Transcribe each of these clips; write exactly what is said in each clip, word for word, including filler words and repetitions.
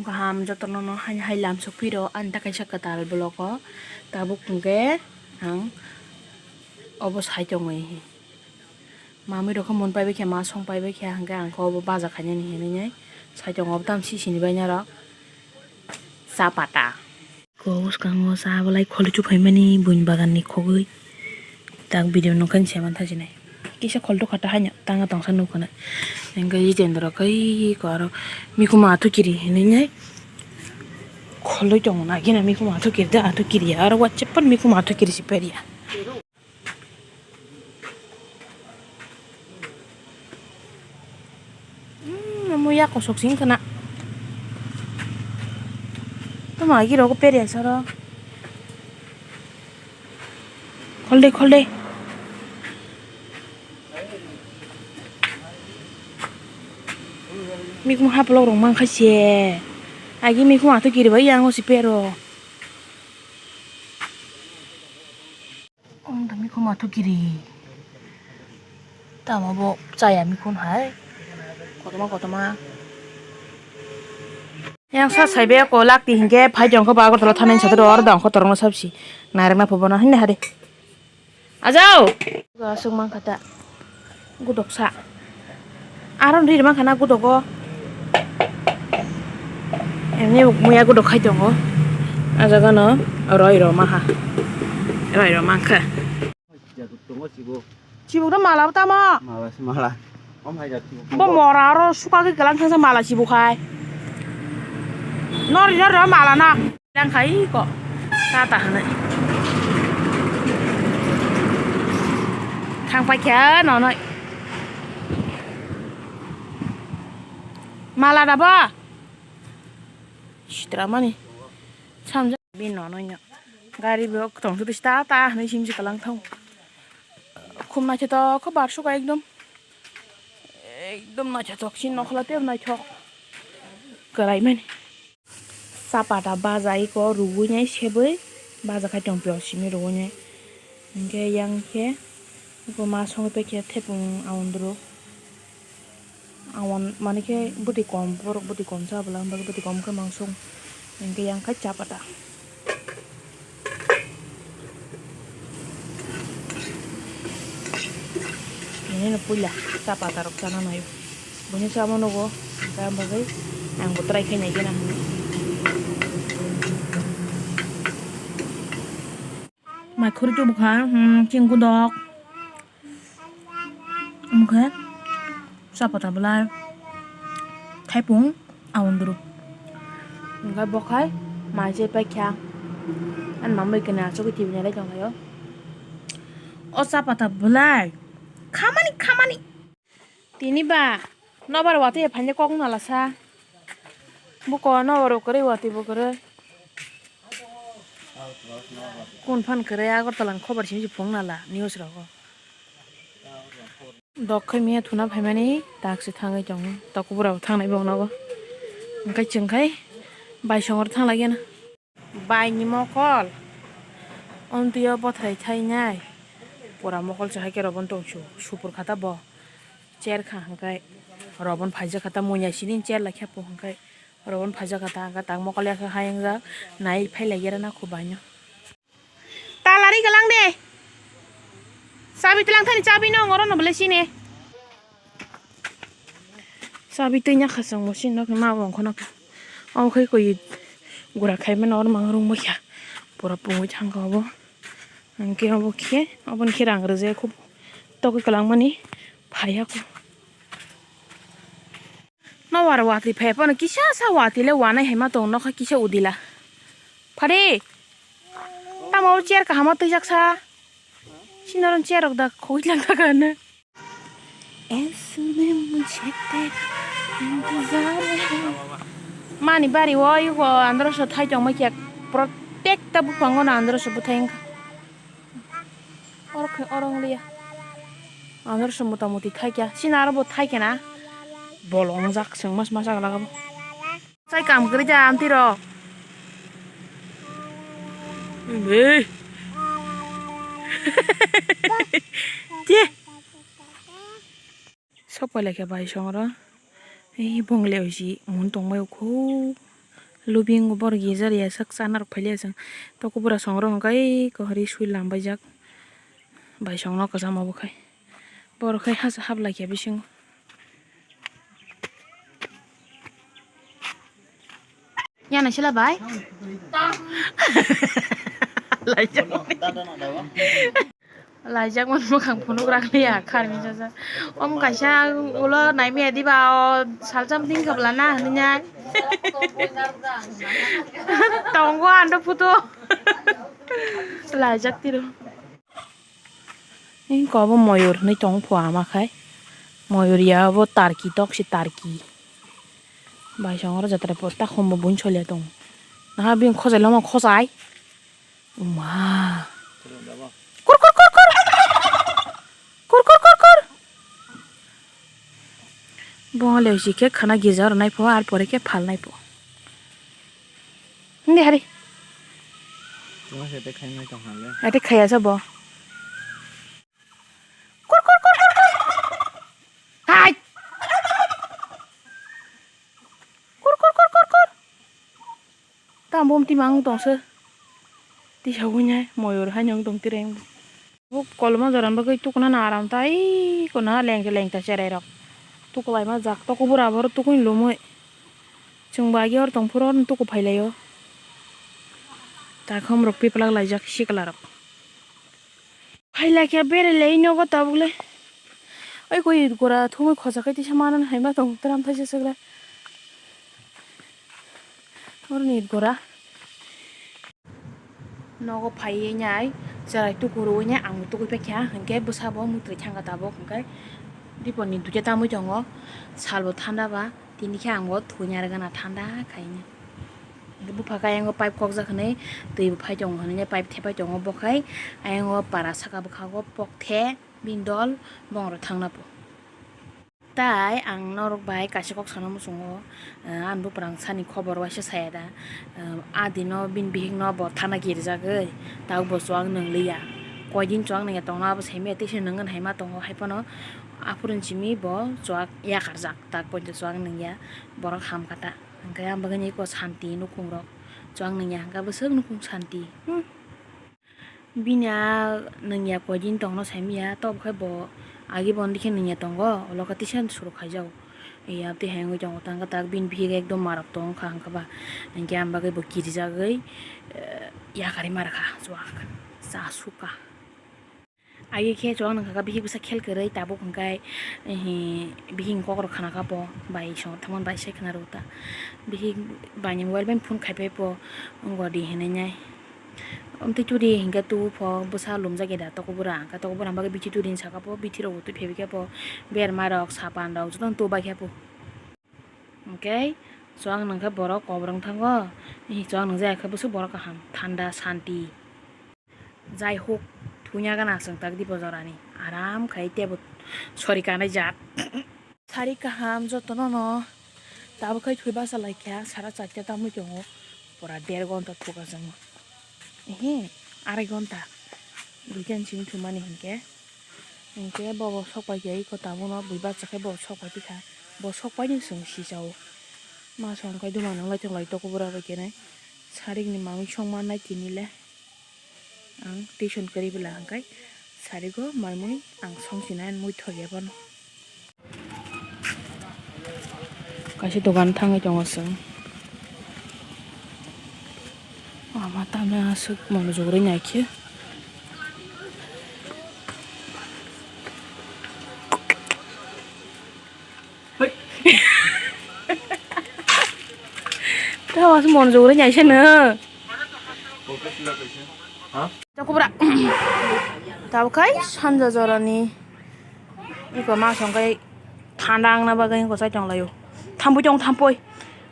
Kaham jotono no hai hai lam sok phiro ani ta kaisa kwtal vlog o tabuk hwnkhe ang obo sai tongwi. Mamwi rok khe mon paibai khe ma song paibai khe hwnkhe ang khe obo baja khainani hinwi nai sai tongo obo tamo sisini bai norok cha pata. Ko bwskango cha bolai kholi chuphaimani buini baganni khogwi tak video nokha se mantha sinai kisa khol dukha ta haino tanga tongsa nukha nai hwnkhe Jitendra khe ko aro mikhumu athu kiri hinwi nai kholwi tongo na gina mikhumu athu kiri da athu kiri aro WhatsApp pan mikhumu athu kiri si peri ya. Hmm, muya kosok sing kena. Tama agi rogo peri asaro. Kholde, kholde. Mikung haplok rong mangkha se. Agi mikung ato kiribai yang o si pero. Ong tami kho mathu kiri. Tamo bo chaya mi khun hai. Kotorma kotorma. Yang sa saibe ko lak ti hingke phai jong kho ba Agartala thanai sa oro dong kho torong sabsi. Nairang na phobo na hinde hade. Ajao. Asuk mang khata. Gudok sa. Aron rir mang khana gudogo. Emni muya gudok khai tongo. A jaga no roi ro maha. Roi ro mangkha. Chibuk no mala tamo. Mala se mala. Om hai jat chibuk. Bo mora aro suka ke galang thangsa mala chibuk hai. Nori nori ro mala na. Lang khai ko. Ta ta hanai. Thang pai kha no noi. Mala da ba. Sitra mani. Samja bin no noi no. Gari bo tong tu ta ta hanai sim si kalang thong. Khum naithotok kho bar suka ekdom. Ekdom naithotok sin nokhla tei naithok. Kwrai mani. Chapata baja iko rugui nai sebui baja khai tong pio simi rugui nai. Hingke yang khe iko ma songwi pai khe thepung aundru. Awan mani khe bwtwi kom borok bwtwi kom cha bwla hwnba khe bwtwi kom khe mangsong hingke yang khe cha pata. Ini no puila cha pata rok chana naio. Bini samo nogo hingke ang bagwi ang bo try khai nai gana. Mai khuri tu bwkha, hmm, ching kudok. Omo khe chapata bwlai thaipung aundru. Hwnkhe bo khai mai se paikha. Ani mamui khe achugwi tv nailai tonglaio. O chapata bwlai khamani khamani. Tini ba nobar watwi phainai kok nalasa. Buko nobar kwrwi watwi bo kwrwi. Kun phan kwrwi Agartala ni khobar simi se phung nala news rogo. Dok khai miya thuna phaimani tak se thangwi tongo. Tokbura bo thangnai bo nogo. Hwnkhe chwng khai baisongor thanglaigena. Baini mokol. Ontwi o bothrai thainai. Pura mokol se hai khe robon tong su. Supur khata bo. Chair kha hwnkhe robon phaijak khata munya sini chair lai khe po hwnkhe robon phaijak khata hwnkhe tak mokol ya khe hayung jak nai phai lai ya rana khu baino. Talari galang de. Chabi tlang thani chabi no ngoro no bole sini. Chabi twi nya khasang bo sini nok ma wng khono. Omo khai koi gura khai mano or mang rung bo kha. Pura pungwi thang kha obo. Hwnkhe obo khe obo ni khe rang rwjak kho. Tokwi kwlangmani phaiya kho. Nobar watwi phai phano kisa sa watwi le wanai hai ma tong nokha kisa udila. Phari. Tamo chair kaham twijak sa. Sinaron chair rok da khogwi lang kha na. Aisa mujhe tera intezar hai. Mani bari o yugo andro so thai tong ma kya. Protekta buphango na andro so buthai wngkha. Oro khe oro wng liya. Andro se mota moti thai kya. Sini aro bo thai kya na. Bolong jak seng mas mas agla bo. Sai kam kwrwi ja amtwi rok. Be. Te. Sok pai lai khe bai song oro. Ei bong le oisi mun tong mai ukho. Lubingo borok girja riya sak chana rok phailiya chwng. Tokobura songrok hwnkhe ai kwhwrwi swi lambaijak. Bai songno kwcham obo khai. Borok khai hasa hablai khe bisingo. Yana sila bai. Laijak. Laijak man bwkhang phunuk rak liya kharmi jaja. Om kaisa ulo naimi adiba o salcham ding kabla na hwnwi nai. Tongo ando photo. Laijak tiro. Iko bo moyur hinwi tong pho ama khai. Moyur ya bo tarki tok si tarki. Bai songro jatra po ta khombo buin solia tong. Naha bini khojai lama khojai. Uma. Kur, kur, kur, kur. Kur, kur, kur, kur. Bongo leusi khe khana girja rwnai pho, ar pore khe phalnai pho. Hindi hari. Tuma se te khainai tong hale. Ate khaya sa bo. Kur, kur, kur, kur, kur. Hai. Kur, kur, kur, kur, kur. Tamo bumti mang tong se. Tisa wngya moyur hai nyong tong tireng. Bo koloma joran bagwi tukuna na aram tai kona lengta lengta cherai rok. Tukulai ma jak toko bura boro tukun lumui. Chwng bai agi or tong phuru tuku phailaio. Takhum rok piplak laijak sikla rok. Phailakhe bere lei nogo tabuk le. Oi koi gora thumui khosa kai tisa manani hai ma tong tram thaisa sogla. Oroni gora. Nogo phaiwi nai cherai tuku rwui nai ang tukui paikha hinkhe bwsa bo mwtwi thangkha tabuk hinkhe dipor ni duita tamui tongo salbo thanda ba. Tini khe ang bo thwina rwgana thanda khaina. Bupha khe ayang o pipe kokjak hinwi twi bo phai tongo hinwi pipe thepai tongo bo khai ayang o para saka bwkha o pok the bini dol bongro thangna po. Tai ang norok bai kaisa kok sana muchungo, ah, ani buprang sani khobor waisa saya da, ah, adi no bini bihik no bo thana kirijagwi tabuk bo chuwak nwngliya. Koi din chuwak nungya tongno abo saimaya tei se nungwi hai ma tongo hai phano aphuru simi bo chuwak yakarjak tak poito chuwak nungya. Borok hamkha ta. Hwnkhe ang bagwi iko santi nukhung rok. Chuwak nungya hwnkhe bwswk nukhung santi. Hmm. Bini a nungya koi din tongno saimanya, tok khe bo agi bondi khe nungya tongo, ulo khe tisa suruk khaijak. Iya twi hai wngwi tongo, tang khe tak bini bihik ekdom marok tong kha hwnkhe ba. Hwnkhe ang bagwi bo kirijagwi, eh, yakarwi ma rwkha chuwak. Cha sukha. Agi khe chuwak nungkha kha bihik bwsa khel kwrwi tabuk hwnkhe, ehe, bihik kokrok khna kha bo bai songwk thangmani bai se khna rwkha. Bihik bai ni mobile bai phone khai pai bo wngwi di hinwi nai. Amtwi turi hwnkhe tu pho bwsa lumjak ya da toko bura hwnkhe toko bura bagwi bithi turi saka bo bithi rok bo twi phaibai khe bo berma rok sapan rok jotono tu bai khe bo. Hwnkhe chuwak nungkhe borok kobrwng thango, ehe chuwak nungjaya khe bwswk borok kaham thanda santi. Jai hok, thungya gana chwng tak di bo jorani. Aram khai tebo sori kanai jat. Sari kaham jotono no. Tabuk khai thwi basa lai kha, sara charta tamui tongo. Pura der gonta thuka chwng. Ehe, arai gonta. Duitan simi thumani hinkhe. Hinkhe bo bo sok pai khe iko tabuk no bui bacha khe bo sok pai tikha. Bo sok pai ni chwng si chao. Ma song khai duma nang lai tong lai toko bura bai khe nai. Sarik ni mamui song ma nai tini le. Ang tuition kwrwi bwla hwnkhe sarigo mai mui ang song sinai mui thok ya bono. Kaisa dogan thangwi tongo chwng. Ama tamya aswk monojogorwi naikhe. Tamo aswk monojogorwi naisano. Tokobra. Tabuk khai sanja jorani. Iko ma song khai thanda wngna bagwi iko chai tong laio. Thampui tong thampui.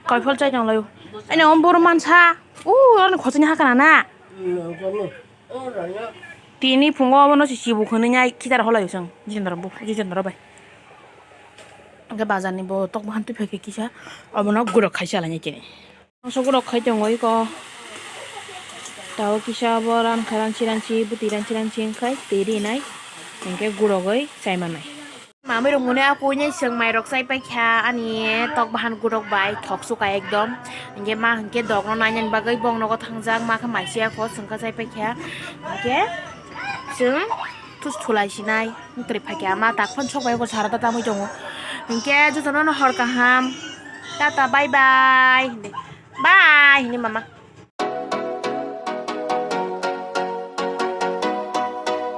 Koiphol chai tong laio. Ani om boro mansa. U ani khosini hakana na. Tini phungo obono si sibu khwnwi nai khitar holaio chwng. Jitendra bu, Jitendra bai. Hwnkhe bazar ni bo tok bahan twi phai khe kisa obono gurok khai chala nai chini. Mangso gurok khai tongo iko. Tao kisa bo ran kha ranchi ranchi, bwtwi ranchi ranchi wngkhai twi rinai. Hinkhe gurogwi chai manai. Amai rok mone a kuinai chwng mai rok chai paikha ani tok bahan gurok bai thok suka ekdom. Hinkhe ma hinkhe dogno nainani bagwi bong nogo thangjak ma khe mai siya kho chwngkha chai paikha. Hinkhe chwng thus thulai sinai wngtwrwi phaikha ma tak phano sok bai bo sara ta tamwi tongo. Hinkhe jotono no hor kaham. Tata bye bye. Bye hini mama.